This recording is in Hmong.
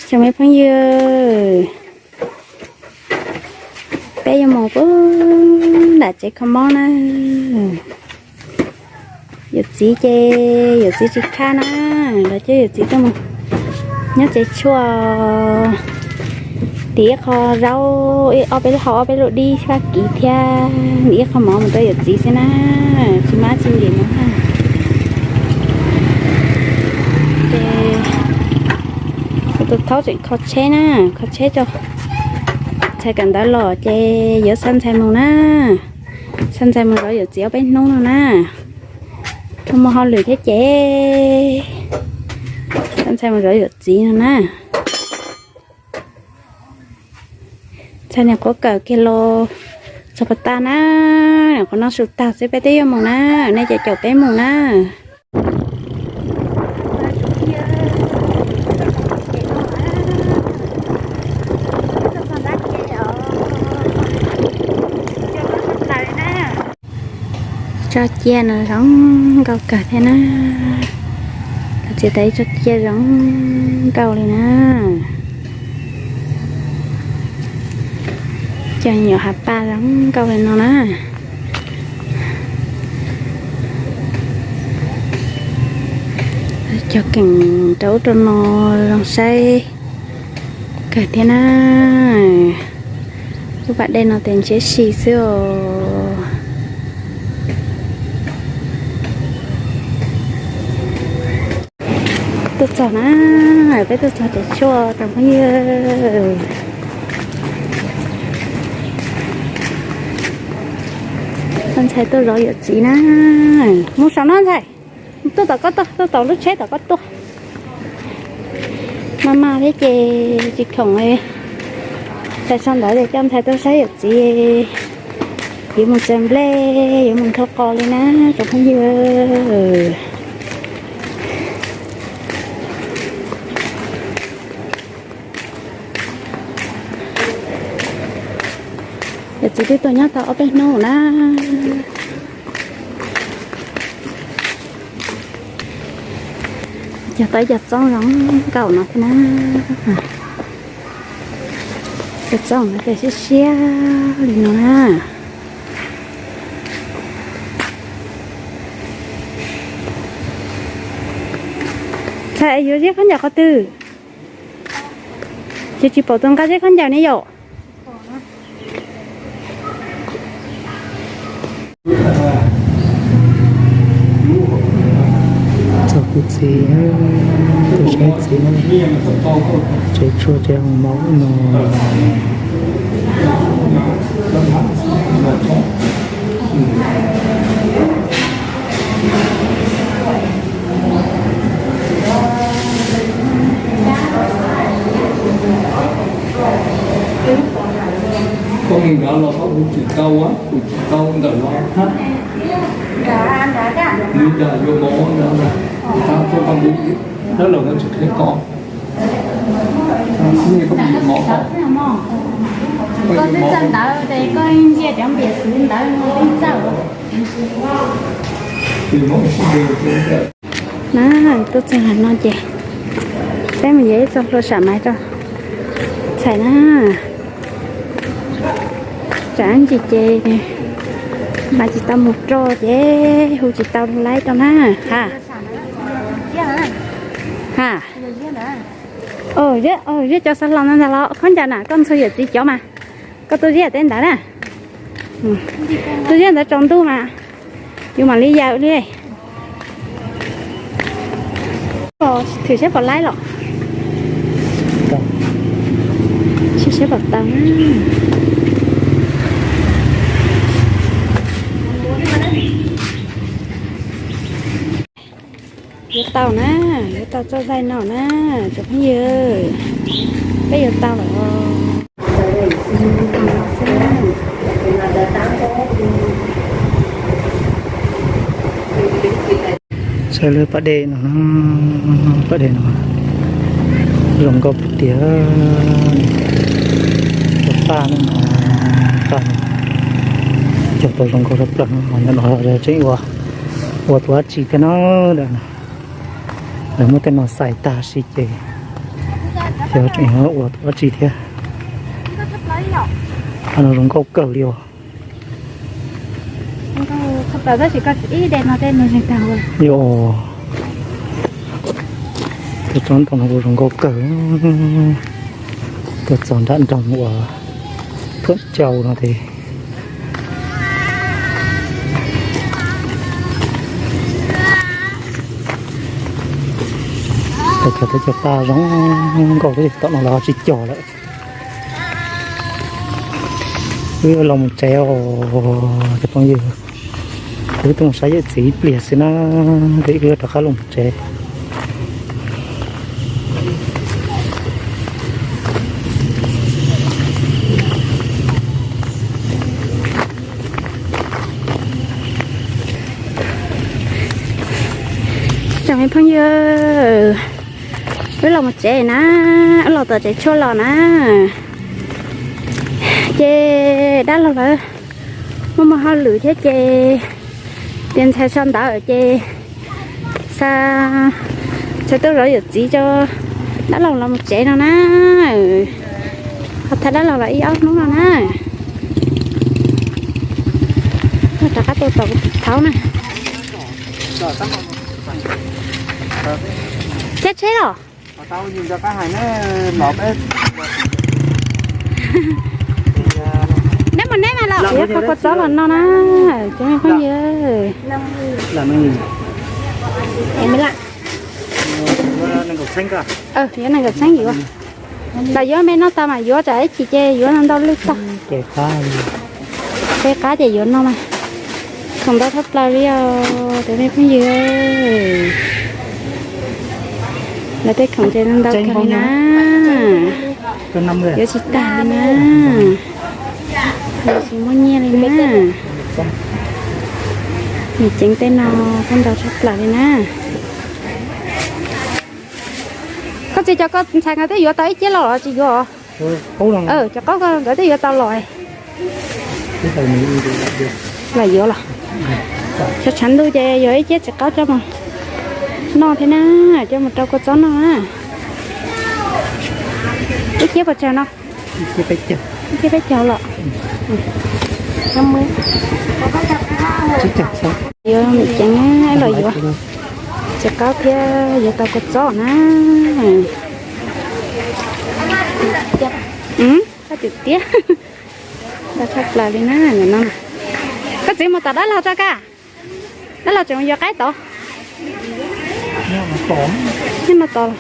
Chào mấy phooj ywg, peb yuav mus pub nram tsev kho mob na. Yawm txiv ces yawm txiv tsis khaj na, los coj yawm txiv tuaj mus nyob tsev tshuaj, tiv ib qho zaub, ob peb lub hau, ob peb lub dib fab kiv thiab ib qho mov mus rau yawm txiv xwb na, tsis muaj dab tsi ntim no na. Ces kuv tus thaub tseem kho tsheb na, kho tsheb tso, ntxhais kawm ntawv los ces yuav xa ntxhais mus na, xa ntxhais mus zov yawm txiv ob peb hnub no na, rau muaj hauj lwm thiab ces xa ntxhais mus zov yawm txiv no na. Ntxhais niam qhuav kawm kiag los txog pas tag na, niam qhuav noj su tag xwb peb twb yuav mus na, nej caum caum peb mus na. Tso cia no zoo nkauj kawg thiab na. Cov txiv tais tso cia zoo nkauj li na. Cov nyuam hav pa zoo nkauj li no na. Cov keem rau ub rau no zoo saib kawg thiab na. Lub pas dej no tes ntshiab si xwb os. Tuaj txog na, peb tuaj txog tsev tshuaj tsoom phooj ywg. Ntxhais tuaj zov yawm txiv na. Mus saum no ntxhais. Tuaj tom koj tuaj, tuaj tom lub tsheb tom koj tuaj. Maj maj thiab ces tsis khoom li. Ntxhais sau ntawv ces coj ntxhais tuaj saib yawm txiv. Yuav mus txiav nplej, yuav mus nthua qos li na tsoom phooj ywg. Yawm txiv twb tuaj nyob tau ob peb hnub na. Cog tau ib co txoob zoo nkauj no thiab na. Cov txoob no tes siab siab li no na. Ntxhais yuav zeb khaub ncaws qhov twg? Ces tsis pom tus nqa zeb khaub ncaws ne yom. Txog kuv txiv, kuv saib txiv, tsev tshuaj tsev hoo maub no. Koj mus nrad los koj hu tsis tau, hu tsis tau ntawm no. Li cas yuav mov ntawd, tab tuaj koj mus dab laug no tsis qhia koj. Koj twb txawj ntawv ces koj ntsia cov npias xwv ntawd no twb txawj. Na, tuaj txog no ces peb mus yuav ib txoj hlua sam maiv rau ntxhais na. Tsam ntsis ces maiv tsis tau mus rau ces hu tsis tau laib rau na. Ha, ha. Zeb cov xav hlo ntag los khaub ncaws na, koj ntxhua yawm txiv cov mas. Koj tua zeb teb ntawd na. Tua zeb ntawd tsaus ntuj mas yus mam li yawm li. Thwm saib pom laib los. Saib pom tau na. Yuav tau na, yuav tau txoj zaij no na, tsoom phooj ywg, peb yuav tau lawm. Saib lawv pas dej no, pas dej no zoo nkauj tiag. Cov paj no, paj no cog tau zoo nkauj tshaj plaws no, tseem ua, ua tus dab tsi thiab no. Lawv muab tej no xais tag si ces Yog tseem ua dab tsi thiab? Qhov no zoo nkauj kawg li os. Yog, tus tsob ntoo no kuj zoo nkauj kawg. Tuaj txog nram nroog uas Thuam Cau no ces tau cog teb cog qab zoo nkauj thiab, tom no lawv ho tsis cog lawm. Wb los mus tsev os cov phooj ywg. Wb tuaj mus saib yawm txiv ib pliag xwb na, ces wb rov qab los mus tsev. Tsoom me phooj ywg, wb los mus tsev na, wb los tom tsev tshuaj los na. Ces dab laug lawv muaj muaj hauj lwm thiab ces tias ntxhais so ntawd ces xa, ntxhais tuaj zov yawm txiv rau dab laug los mus tsev no na. Ho thaij dab laug los ib ob hnub no na. Rov qab tuaj tom kuv tus thaub na. Caij tsheb los? Neb mus neb mas los, kuv yuav kho kua txob los no na, cov me phooj ywg. Yuav nees nkaum txheeb yuav. Los yuav me noj tag mas yuav, tsam ib chim ces yuav ntau lwj tag. Peb qab ces yuav no mas. Khoom ntau tshaj plaws li os cov me phooj ywg. Lawv tej khoom ces ntau kawg li na. Yuav tsis tag li na. Yuav tsis muaj nyiaj li na. Nws ceev tej no kuj ntau tshaj plaws li na. Koj txiv, cov koj ntxhais nkawd twb yuav tau ib ciab los los tsis yuav? Cov qaub nkawd twb yuav tau los. Los yuav los. Tshav tshav ntuj ces yuav ib ciab txiv qaub coj mus noj thiab na, coj mus rau kua txob noj na. Ib ciab puas tsawg no? Ib ciab peb caug los. Yuav ceev los yuav txiv qaub thiab yuav tau kua txob na. Koj tiag tiag, ntau tshaj plaws li na no. Koj txiv mus tom dab laug tso kaj, dab laug tseem yuav qaib tod. Nyob no tos.